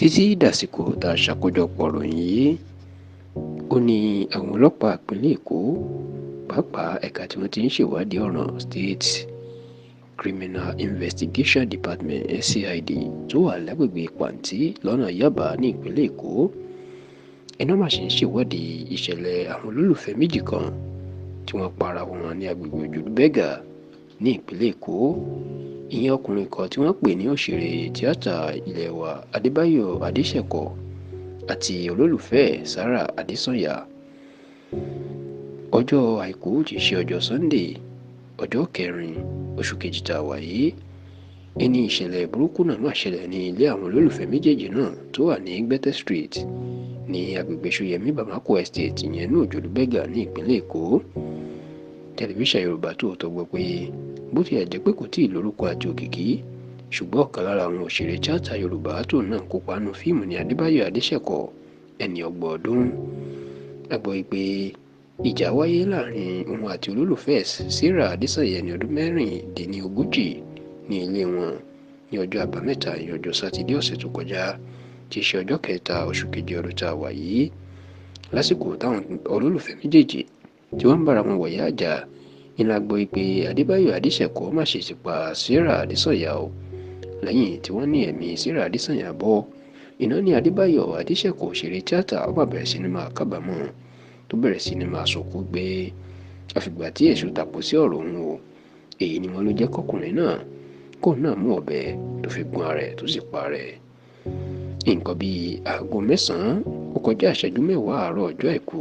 Títí dàsìkò tá a ṣàkójọpọ̀ ìròyìn yìí, ó ní àwọn ọlọ́pàá ìpínlẹ̀ Èkó, pàápàá ẹ̀ka tí wọ́n ti ń ṣèwádìí ọ̀ràn, State Criminal Investigation Department, SCID, tó wà lágbègbè Pàǹtí lọ́nà Yábà ní ìpínlẹ̀ Èkó, iná mà ṣì ń ṣèwádìí ìṣẹ̀lẹ̀ àwọn olólùfẹ́ méjì kan tí wọ́n para wọn ní agbègbè Òjòdú Bẹ́gà ní ìpínlẹ̀ Èkó. Ìyẹn ọkùnrin kan tí wọ́n pè ní òṣèré tíátà ilé wa Adébáyọ̀ Adéṣẹ̀kọ àti olólùfẹ́ ẹ̀ Sarah Adésànyà. Ọjọ́ Àìkú tí í ṣe ọjọ́ Sunday, ọjọ́ kẹrin oṣù kejì tá a wà yìí, ẹni ìṣẹ̀lẹ̀ burúkú náà máa ṣẹlẹ̀ ní ilé àwọn olólùfẹ́ méjèèjì náà tó wà ní Gbẹ́tẹ́ Street ní agbègbè Ṣóyẹmí Bamako Estate, ìyẹn ní Òjòdú Bẹ́gà ní ìpínlẹ̀ Èkó. Tẹlifíṣàn Yorùbá Tòótọ́ gbọ́ pé bó tilẹ̀ jẹ́ pé kò tíì lórúkọ àti òkìkí, ṣùgbọ́n ọ̀kan lára àwọn òṣèré tíátà Yorùbá tó náà kópa nínú fíìmù ní Adébáyọ̀ Adéṣẹ̀kọ, ẹni 30 ọdún. A gbọ́ pé ìjà wáyé láàrin òun àti olólùfẹ́ Sarah Adésànyà, ẹni ọdún 36, ní ilé wọn ní ọjọ́ Àbámẹ́ta, ìyẹn ọjọ́ Sátidé ọ̀sẹ̀ tó kọjá, tí í ṣe ọjọ́ kẹta oṣù kejì ọdún tá a wà yìí. Lásìkò táwọn olólùfẹ́ méjèèjì tí wọ́n ń bára wọn wọ̀yá ìjà ní la gbọ́ pé Adébáyọ̀ Adéṣẹ̀kọ má ṣe ti pa Sarah Adésànyà o. Lẹ́yìn tí wọ́n ní ẹ̀mí Sarah Adésànyà bọ́, iná ní Adébáyọ̀ Adéṣẹ̀kọ òṣèré tíátà ó bá bẹ̀rẹ̀ sí ní máa kábàámọ̀, tó bẹ̀rẹ̀ sí ní máa sọkún gbé àfìgbà tí èṣù tàpó sí ọ̀rọ̀ òun o. Èyí ni wọ́n ló jẹ́ kọkùnrin náà kóun náà mú ọ̀bẹ tó fi gún ara ẹ̀ tó sì pa ara ẹ̀. Nǹkan bíi aago 9 ó kọjá ìṣẹ́jú 10 àárọ̀ ọjọ́ Àìkú,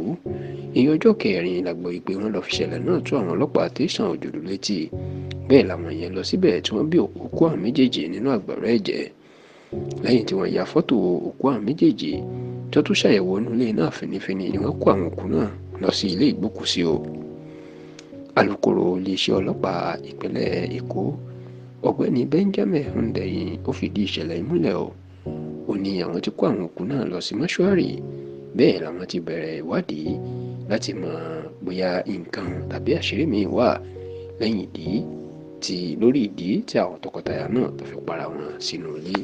ìyẹn ọjọ́ kẹrin, la gbọ́ pé wọ́n lọ fi ìṣẹ̀lẹ̀ náà tó àwọn ọlọ́pàá tẹ̀sán Òjòdú létí. Bẹ́ẹ̀ làwọn yẹn lọ síbẹ̀ tí wọ́n bí òkú àwọn méjèèjì nínú àgbàrá ẹ̀jẹ̀. Lẹ́yìn tí wọ́n ya fọ́tò òkú àwọn méjèèjì tó tún ṣàyẹ̀wò inú ilé náà fínífíní ni wọ́n kó àwọn òkú náà lọ sí ilé ìgbókùúsí o. Alūkkóró iléeṣẹ́ ọlọ́pàá ìpínlẹ̀ Èkó, Ọ̀gbẹ́ni Benjamin Hundeyin, ó fìdí ìṣẹ̀lẹ̀ yìí múlẹ̀ o. Ó ní àwọn ti kó àwọn òkú náà lọ sí mọ́ṣúárì, bẹ́ẹ̀ làwọn ti bẹ̀rẹ̀ ìwádìí láti mọ bóyá nǹkan tàbí àṣírí míì wà lẹ́yìn ìdí tí lórí ìdí tí àwọn tọkọtaya náà tó fi para wọn sínú ilé.